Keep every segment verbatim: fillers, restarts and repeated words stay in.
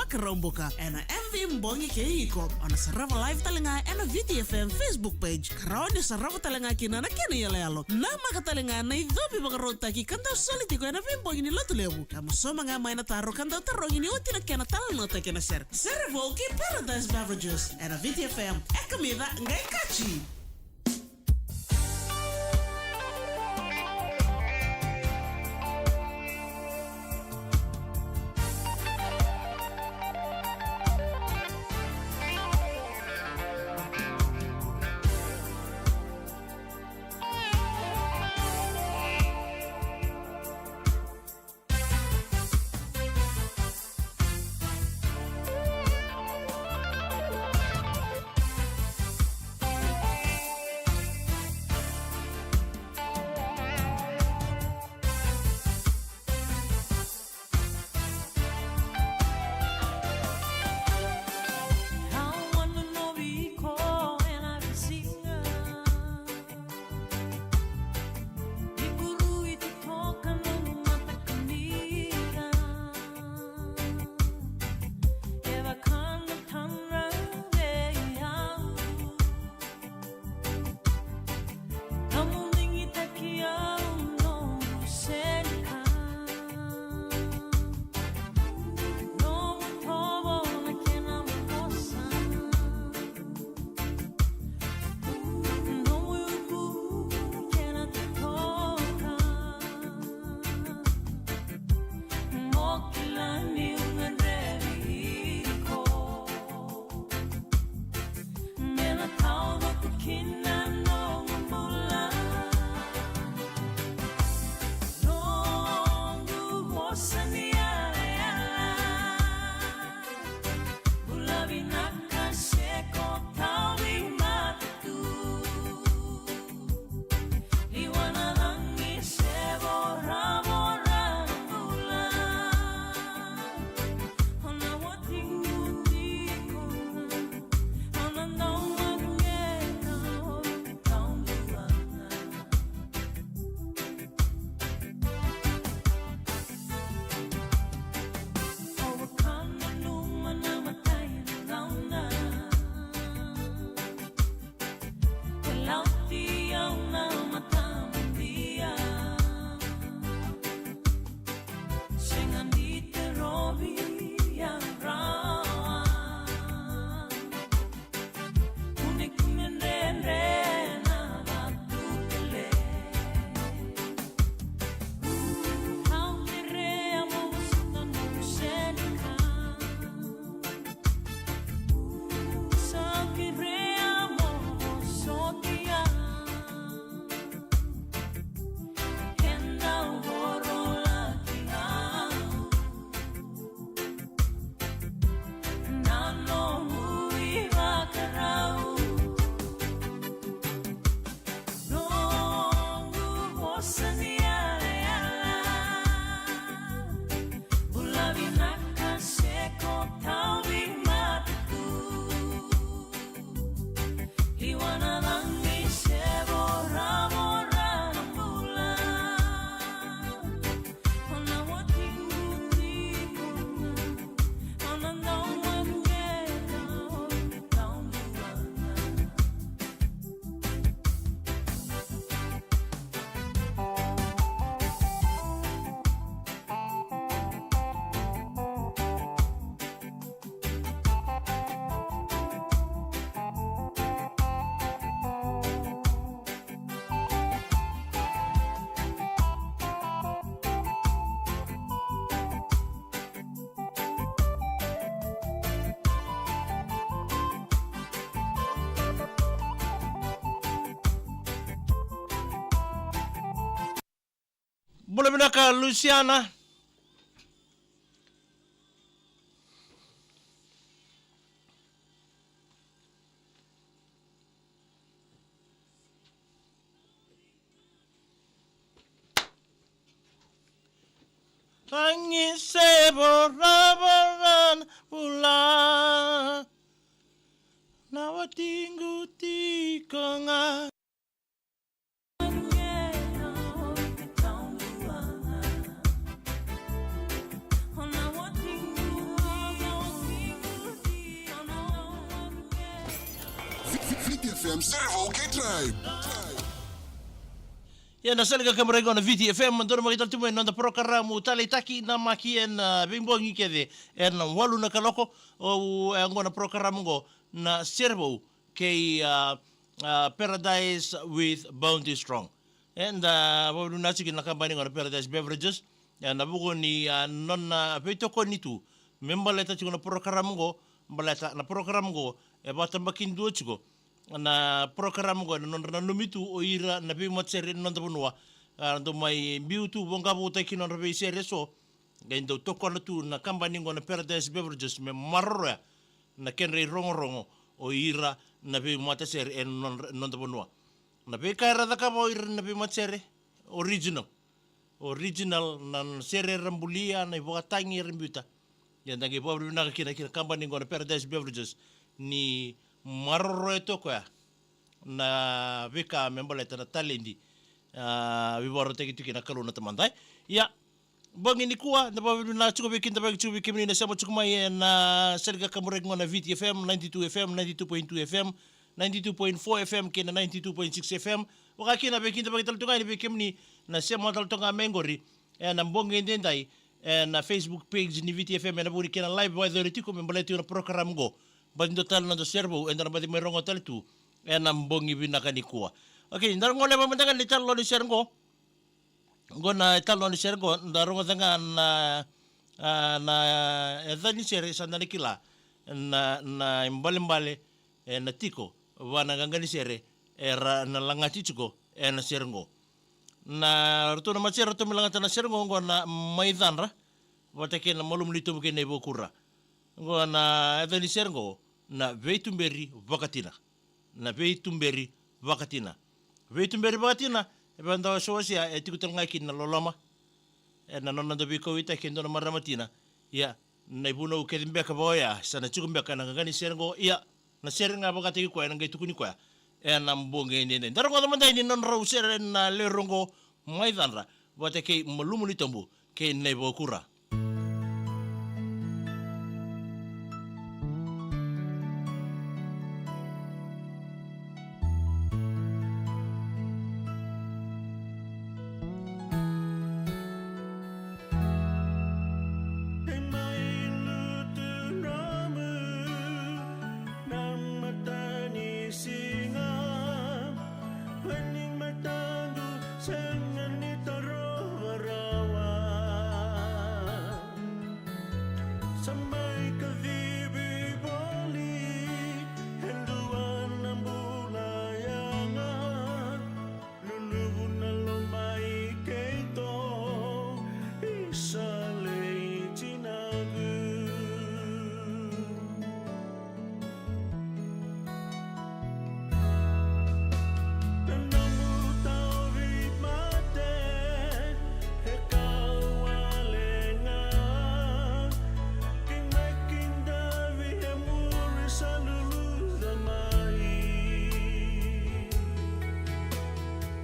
Vakaraubuka ena M V Bogi kei iko. O na sarava live tale ga ena Viti F M Facebook page. Ka rawa ni sarava tale ga kina na kena iyaloyalo. Namaka tale ga na icovi vakarautaki ka dau soli tiko ena veibogi ni Lotulevu. Ka mo sauma ga mai na taro ka dau tarogi ni oti na kena talanoataki ena sere. Sere vou kei Paradise Beverages ena Viti F M. E kamica qai kaci. Bula vinaka Luciana. Tagi se voravora na bula. Na watiqu tiko ga. F M Serevou kei Tribe. Ia na sala ni kakaburaki qo na Viti F M, donu mai tale tu mai na noda porokaramu taleitaki na maki ena veibogi kece ena walu na kaloko. O e qo na porokaramu qo na Serevou kei, a, a, Paradise with Bounty Strong. Eda vakavinaka tiko na kabani qo na Paradise Beverages ena vuku ni, a, nona veitokoni tu me baleta tiko na porokaramu qo, baleta na porokaramu qo e vakatabakidua tiko na porokaramu qo ena nodra nanumi tu o ira na veimatasere ena noda vanua. A, dau mai biu tu, voqa vakautaki nodra veisere eso, qai dau tokona tu na kabani qo na Paradise Beverages me maroroya na kedra irogorogo o ira na veimatasere ena nodra, noda vanua. Na veika era cakava o ira na veimatasere, original. Original na sere era bulia, na ivakatagi era biuta. Ia da qai vakavinavinaka kina ki na kabani qo na Paradise Beverages ni maroroya tu o koya na veika me baleta na taledi, a, veivakarautaki tu kina na Kalou na Tamada. Ia, bogi nikua, da vakavinavinaka tiko vei keda, vei tiko vei kemuni na sema tiko mai ena sala ni kakaburaki qo na Viti F M, ninety-two F M, ninety-two point two F M, ninety-two point four F M kei na ninety-two point six F M. Vaka kina vei keda, vei tale tu ga yani vei kemuni na sema tale tu ga mai qori ena bogi edaidai ena Facebook page ni Viti F M ena vuku ni kena live vakayacori tiko me baleta tiko na porokaramu qo. Baleta ni dua tale na noda Serevou eda na baci mai rogo tale tu ena bogi vinaka nikua. Okay, da rogoca mada ga na italanoa ni sere qo. Qo na italanoa ni sere qo, da rogoca ga na, a, na yaca ni sere, sa da na kila na, na ibalebale ena tiko vua na qaqa ni sere era na lagati tiko ena sere qo. Na ratou na matasere ratou me lagata na sere qo, qo na Mai Cadra vata kei na Malumu ni Tobu kei Naivaukura. Qo na yaca ni sere qo na Veituberi Vakatina. Na Veituberi Vakatina. Veituberi Vakatina, e vaka da wasewasea, e tiko tale ga kina na loloma ena nona dau veikauwaitaki e dua na marama tina. Ia, na ivunau kece beka vaka oya sa na tiko beka ena qaqa ni sere qo. Ia, na sere ga vakataki koya, ena qai tukuni koya ena bogi edaidai. Da rogoca mada yani na nodrau sere na lewe rua qo, Mai Cadra vata kei Malumu ni Tobu kei Naivaukura. Siga, wani matadu, sega ni tarova rawa. Sa mai kacivi voli e dua na bula yaga. Luluvu na loma i keitou, isa lei tinaku. Na nomu tauvimate e kau wale ga. Kei mai kidavi e muri sa luluca mai.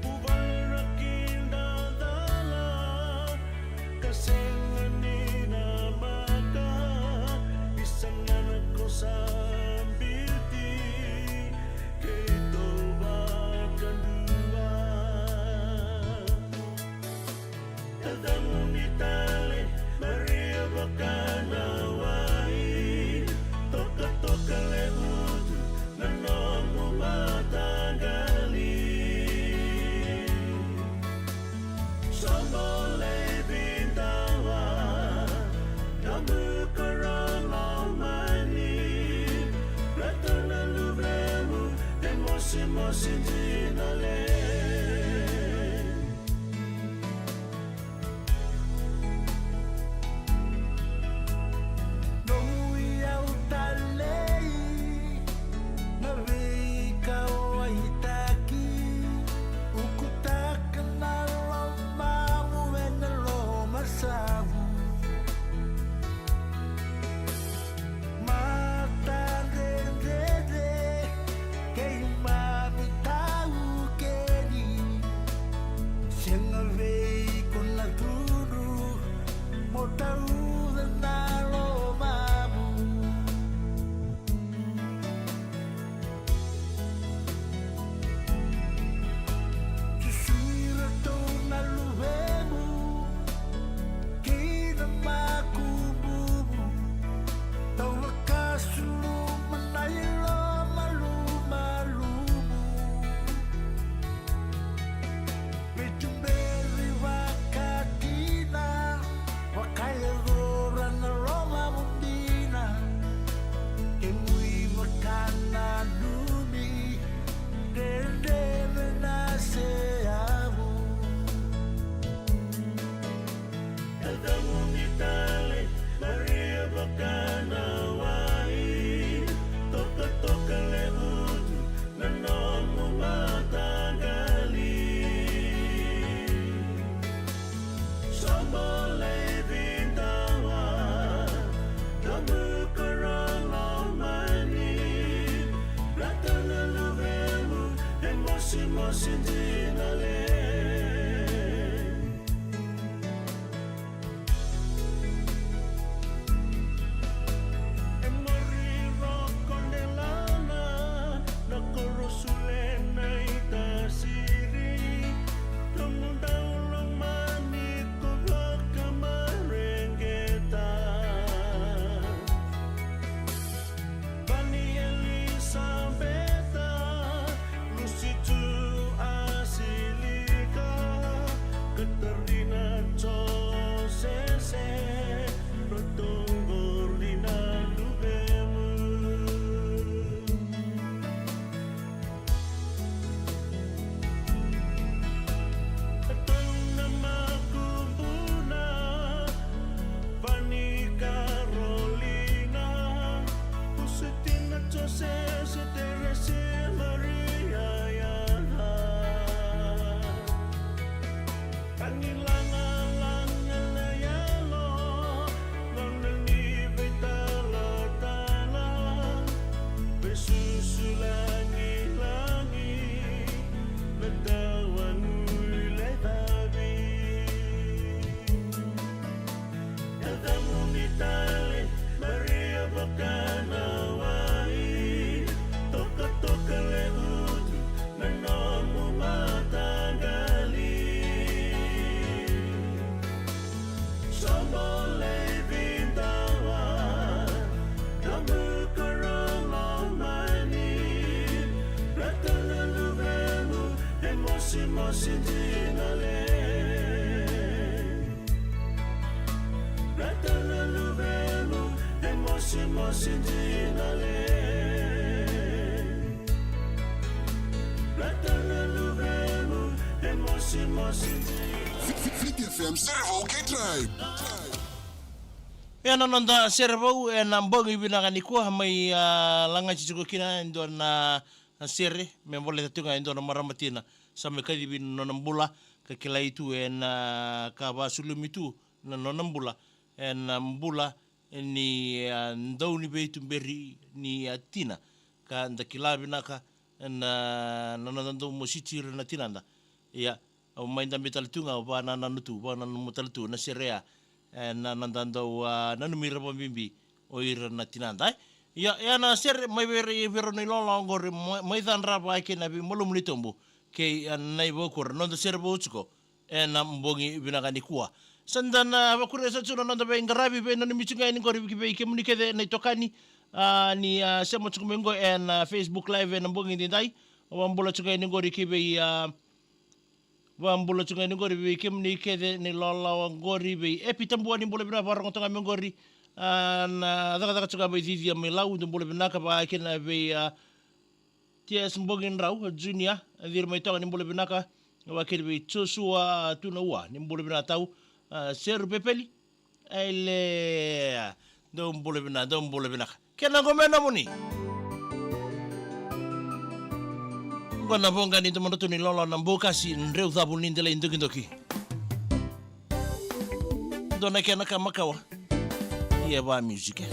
Vuvale ra kidacala ka sega ni namaka. Isa ga na ko sa biuti keitou vakadua. Tacamuni tale, Maria vaka na wai. Tokatoka levu tu na nomu mataqali. Sobo lei vidawa, nomu koro lomani. Ratu na luvemu e mosimosi dina lei. Nomu iyau talei na veikauwaitaki, ukutaka na lomamu ena lomasavu. Matadredredre, keimami tau Sintinale. E mori roko de lana, na koro sule na i tasiri. Nomu dau lomani ko vakamareqeta. Vani Elisabeta, Lusitu Asilika, Katarina Josese, Rotongo Rina Luvemu. Tau na makubuna, Vani Karolina, Kusitina Josese, Teresi Maria Yana. Ani langa langa na yalo, langa ni veitalatala, vesusu langi langi, na tawa nui le tavi. Tatamuni tale, Maria Vakanawai, tokatoka le utu, na nomu mataqali. Sobo lei vidawa, nomu koro lomani, rata na luvemu, e mosimosi dina le. Rata na luvemu, e mosimosi dina le. Rata na luvemu, e mosimosi dina. Viti F M, Serevou kei Tribe. Ia na noda Serevou ena bogi vinaka nikua mai, a, lagati tiko kina e dua na, a, sere me baleta tu ga e dua na marama tina sa mai kacivi na nona bula, ka kilai tu ena ka vasulumi tu na nona bula ena bula ni, a, dau ni veituberi ni, a, tina. Ka da kila vinaka ena, a, na noda dau mositi ira na tinada. Ia, au mai dabe tale tu ga, au vakanananu tu, vakanananu tale tu na sere ya, ena noda dau, a, nanumi ira vakabibi o ira na tinada, e. Ia, ia na sere mai vei ira, vei ira na ilawalawa oqori, mai, mai Cadra vaka kina vei Malumu ni Tobu kei, a, Nai Vakura, noda Serevou tiko ena bogi vinaka nikua. Sa da na vakuria sara tu na noda veiqaravi, veinanumi tu ga yani qori ki vei kemuni kece na itokani, a, ni, a, sema tiko mai qo ena, a, Facebook Live ena bogi edaidai. Au vakabula tu ga yani qori ki vei, a, vakabula tu ga yani qori vei kemuni kece na ilawalawa qori, vei Epi Tabua, ni bula vinaka, vakarogo tu ga mai qori, a, na cakacaka tu ga mai Cicia mai Lau, dou bula vinaka, vaka kina vei, a, T S Bogidrau Junior, a, Ciri mai Toga, ni bula vinaka, vaka kina vei Joshua Tunaua, ni bula vinaka tau, a, Seru Pepeli, aile, dou bula vinaka, dou bula vinaka. Kena qo me nomuni. Qo na voqa ni domodratou ni lolo na bukasi, dreu cavu ni delai dokidoki. Dua na kena ka makawa. Ia va music.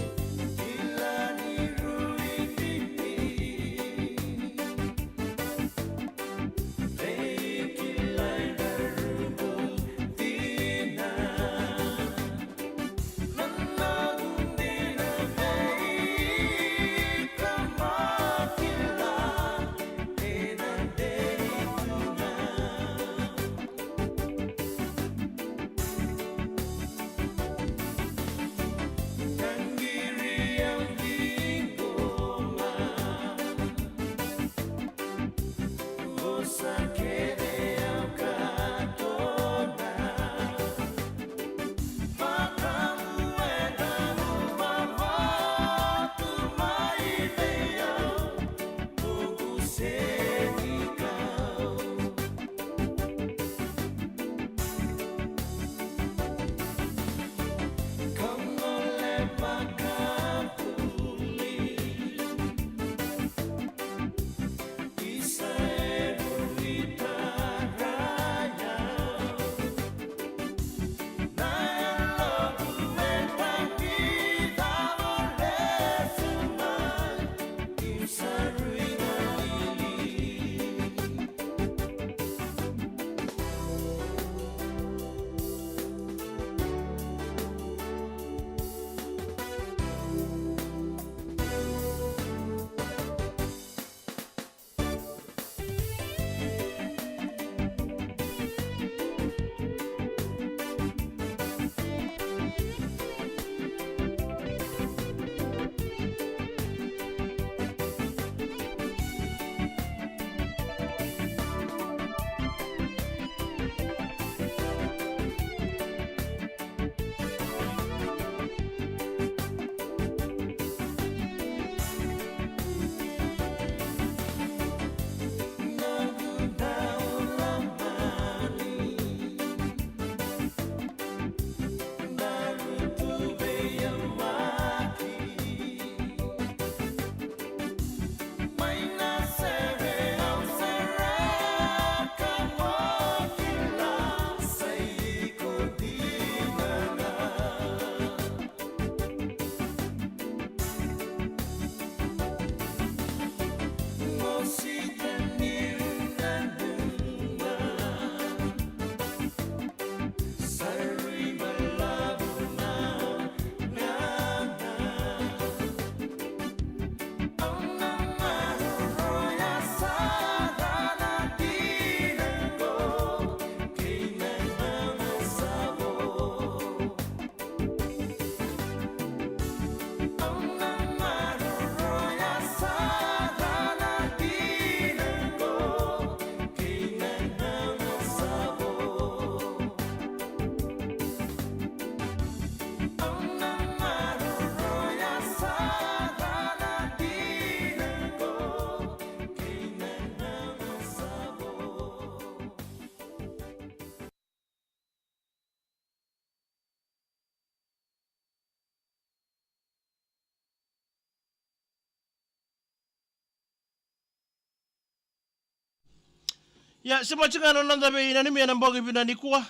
Ia, se mati ga na noda veinanumi ena bogi vinaka nikua.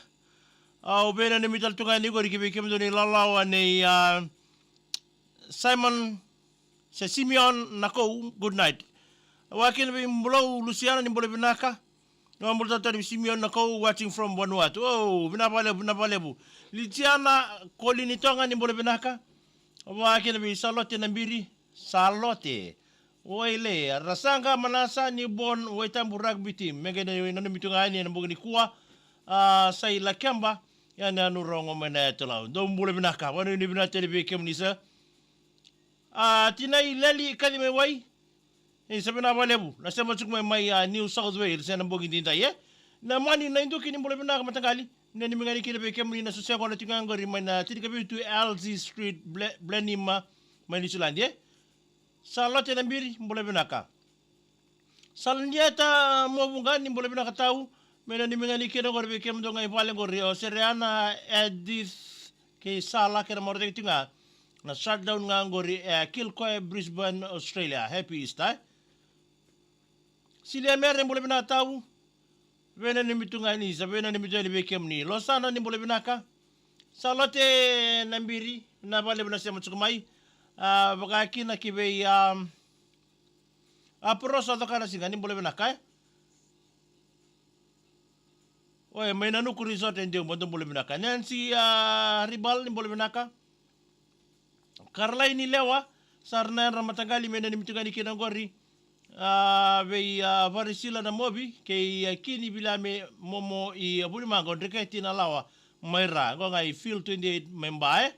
Au veinanumi tale tu ga yani qori ki vei kemudou na ilawalawa nei, a, Simon, se Simeon Nakou, good night. Vakakina vei Bulou Lusiana, ni bula vinaka. Au bula tale tu yani vei Simeon Nakou, watching from Vanuatu. O, vinaka vakalevu, vinaka vakalevu. Litiana Kolini Toga, ni bula vinaka. Vakakina vei Salote Nabiri, Salote. Waile, Rasaqa Manasa, ni bon Waitabu rugby team. Me qai nanumi tu ga yani ena bogi nikua. A, Sai Lakeba, yani a Nurogo mai na Yatu Lau. Dou bula vinaka, vanuinui vinaka tale vei kemuni sir. A, Tinai Leli Kaci mai Wai. Ni sa vinaka vakalevu, na sema tiko mai, mai, a, New South Wales, ena bogi daidai, e. Na mani na iduki ni bula vinaka mataqali. Nanumi ga yani kina vei kemuni na soseqona tiko ga qori mai na tinikavitu Elsie Street, Ble-, Blenheim, mai Niusiladi, e. Salote Nabiri, bula vinaka. Salanieta Movuqa, ni bula vinaka tau. Me nanumi ga yani kina qori vei kemudou ga i vale qori, o Sereana, Edith, kei Sala, kei na marautaki tiko ga na shutdown ga qori e Kilcoy, Brisbane, Australia. Happy Easter, e. Silia Mere, bula vinaka tau. Veinanumi tu ga yani, sa veinanumi tu yani vei kemuni. Losana, ni bula vinaka. Salote Nabiri, vinaka vakalevu na sema tiko mai. A, vakakina ki vei, a, a Porosa Cokanasiga, ni bula vinaka, e. Oi, mai Nanuku Resort and Deumba, dou bula vinaka. Nancy, a, Ribal, ni bula vinaka. Karalaini Lewa, sa ra na yadra mataqali, me nanumi tu ga yani kina qori. A, vei, a, Varisila Namovi, kei, a, Kini Viliame Momo i, a, Vunimaqo, Dreketi Nalawa mai Ra, qo ga i Field twenty-eight mai Ba, e.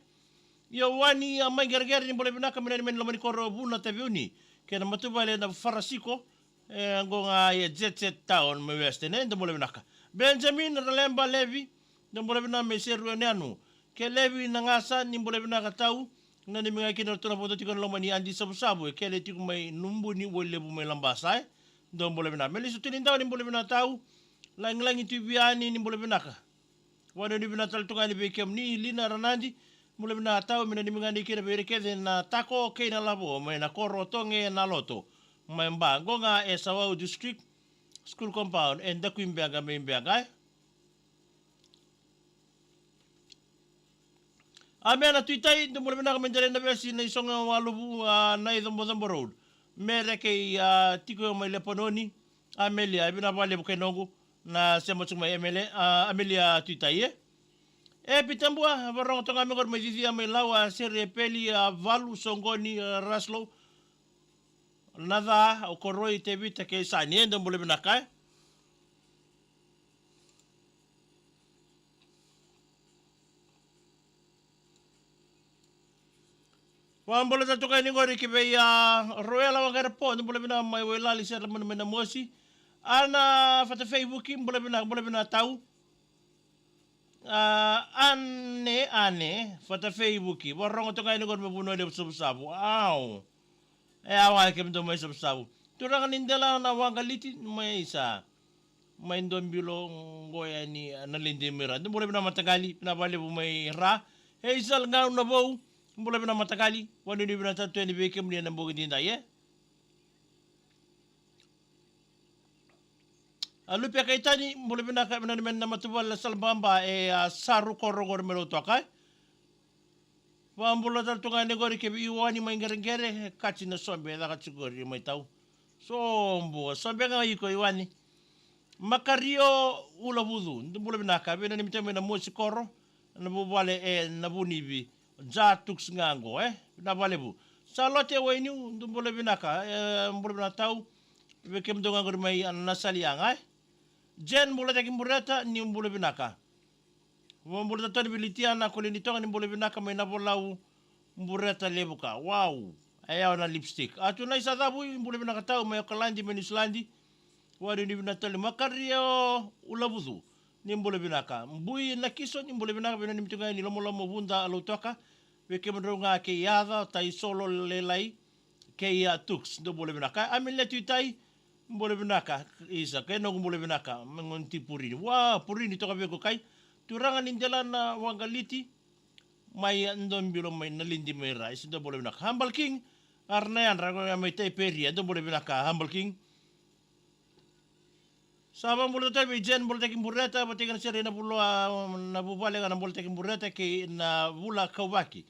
Io, Wani, a, mai Qereqere, ni bula vinaka, me nanumi yani loma ni koro Vuna Taveuni, kei na matavuvale na Farasiko, e, qo ga i Jet Set Town mai Western, e, dou bula vinaka. Benjamin Raleba Levi, dou bula vinaka mai Seru Yanuyanu. Kelevi Naqasa, ni bula vinaka tau. Nanumi ga kina ratou na vodo tiko ena loma ni Adi Savusavu, e Kele tiko mai Nubuni, Wailevu mai Labasa, e. Dou bula vinaka. Melisa Tunidawa, ni bula vinaka tau. Lagilagi Tuiviani, ni bula vinaka. Vanuinui vinaka tale tu ga yani vei kemuni. Lina Ranadi, bula vinaka tau, me nanumi ga yani kina vei ira kece na Tako kei na Lavo mai na koro Toge na Loto mai Ba, qo ga e Sawau District, School Compound, e Dakuibeqa mai Beqa, e. Amena Tuitai, dou bula vinaka mai Delainavesi, Naisoqowaluvu, a, Naicobocobo Road. Mere kei, a, tiko mai Lepanoni. Amelia, e vinaka vakalevu kei noqu na sema tiko mai Emele, a, Amelia Tuitai, e. E Pitabua, varogo toka mai qori mai Cicia mai Lau, a, Seri Epeli, a, Valu, Soqoni, a, Raslo, Naca, o Koroi, Tevita kei Sani, e, dou bula vinaka, e. Vakabula tale toka yani qori ki vei, a, Roela Waqarepo, dou bula vinaka mai Wailali, Sera Manu mai Namosi. Ana Fatafei Vuki, bula vinaka, bula vinaka tau. A, Ane, Ane Fatafei Vuki, varogo toka yani qori mai Vanua Levu Savusavu. Au. E, au a kemudou mai Savusavu. Turaga ni Dela na Waqaliti, mai sa mai Dobilo qo yani, a, Naledi mai Ra. Dou bula vinaka mataqali, vinaka vakalevu mai Ra. Heisal Gau na Vou, bula vinaka mataqali. Vanuinui vinaka tale tu yani vei kemuni ena bogi daidai, e. A Lupe Kaitani, bula vinaka, vinaka, vinaka na matavuvale na Salababa, e, a, Saru koro qori mai Lautoka, e. Vakabula tale tu ga yani qori ki vei Iwani mai Qereqere, e, Kati na Sobe, e caka tiko qori mai tau. Sobu, Sobe ga iko Iwani. Makario Ulavucu, dou bula vinaka, vinaka, vinaka mai Namosi koro, na vuvale e Navunivi, Ja Tuks ga qo, e, vinaka vakalevu. Salote Wainiu, dou bula vinaka, e, bula vinaka tau, vei kemudou ga qori mai, a, Nasaliaga, e. Jen Bulataki Bureta, ni bula vinaka. Vakabula tale tu yani vei Litiana Kolini Toga, ni bula vinaka mai Navolau, Bureta Levuka. Wow. E yawa na lipstick. A Tunai Sacavui, bula vinaka tau mai Okaladi mai Niusiladi. Vanuinui vinaka tale Makario Ulavucu, ni bula vinaka. Bui Nakiso, ni bula vinaka, vinaka, vinaka tu ga yani Lomolomo Vuda Lautoka. Vei kemudrau ga kei Yaca, Taisolo Lelai. Kei, a, Tuks, dou bula vinaka. Amelia Tuitai, bula vinaka. Isa, kei noqu bula vinaka. Mai Goneti Purini. Wa, Purini toka vei iko kai. Turaga ni Dela na Waqaliti. Mai, a, Dobilo mai Naledi mai Ra. Isa, dou bula vinaka. Humble King, a ra na yadra, a, mai Taiperia. Dou bula vinaka, Humble King. Sa vakabula tale vei Jen Bolataki Bureta, vata kei na sere na vula, na vuvale ga na Bolataki Bureta kei na vula kauvaki.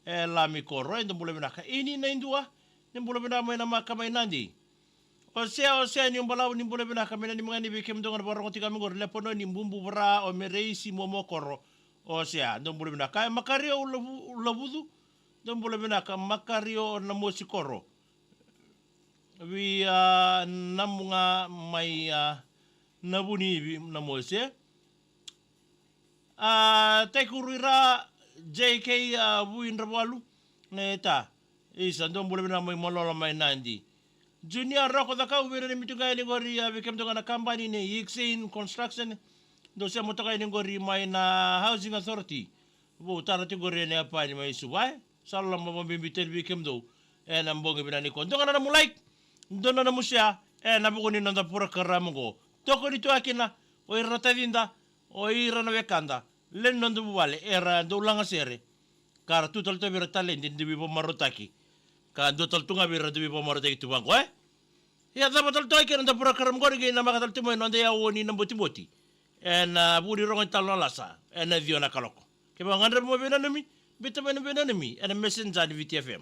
E Lami Koro, e dou bula vinaka. Ini na idua, ni bula vinaka mai na maka mai Nadi. O Sea, o Sea ni Balavu, ni bula vinaka mai na ni magani vei kemudou ga na vakarorogo tiko mai qori, Lepanoni, Bubu, Vara, o Mereisi, Momo Koro. O Sea, dou bula vinaka. E Makario Lavu-, Lavucu, dou bula vinaka. Makario na Mosi Koro. Vei, a, Namuga mai, a, Navunivi na Mosi, e. A, Taikuru Ira, J K, a, Vui Dravalu, ne ta. Isa, dou bula vinaka mai Malola mai Nadi. Junior Roko Cakau, vei ira na mitu ga yani qori, a, vei kemudou ga na kabani nei Ixain Construction. Dou sema toka yani qori mai na Housing Authority. Vou tara tiko qori ena Yapani mai Suva, e. Sa loloma vakabibi tale vei kemudou ena bogi vinaka nikua. Dua ga na nomu like, dua na nomu share ena vuku ni noda program oqo. Tokoni tu ga kina o ira na tacida, o ira na wekada, lewe ni noda vuvale, era dau lagasere. Ka ra tu tale tu vei ira taledi ni veivamarautaki. Ka dua tale tu ga vei ira dau veivamarautaki tu vaqo, e? Ia cava tale tu ga kina noda program qori, qai namaka tale tu mai noda yaua ni na botiboti. Ena vuku ni rogo ni talo na lasa ena ciwa na kaloko. Kevaka gadreva mo veinanumi, biuta mai na veinanumi ena Messenger ni Viti F M.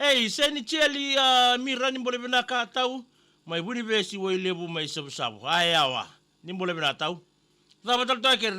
Ei, Seni Jeli, a, Mira, ni bula vinaka tau mai Vunivesi, Wailevu mai Savusavu. A, yawa, ni bula vinaka tau. Cava tale tu ga kina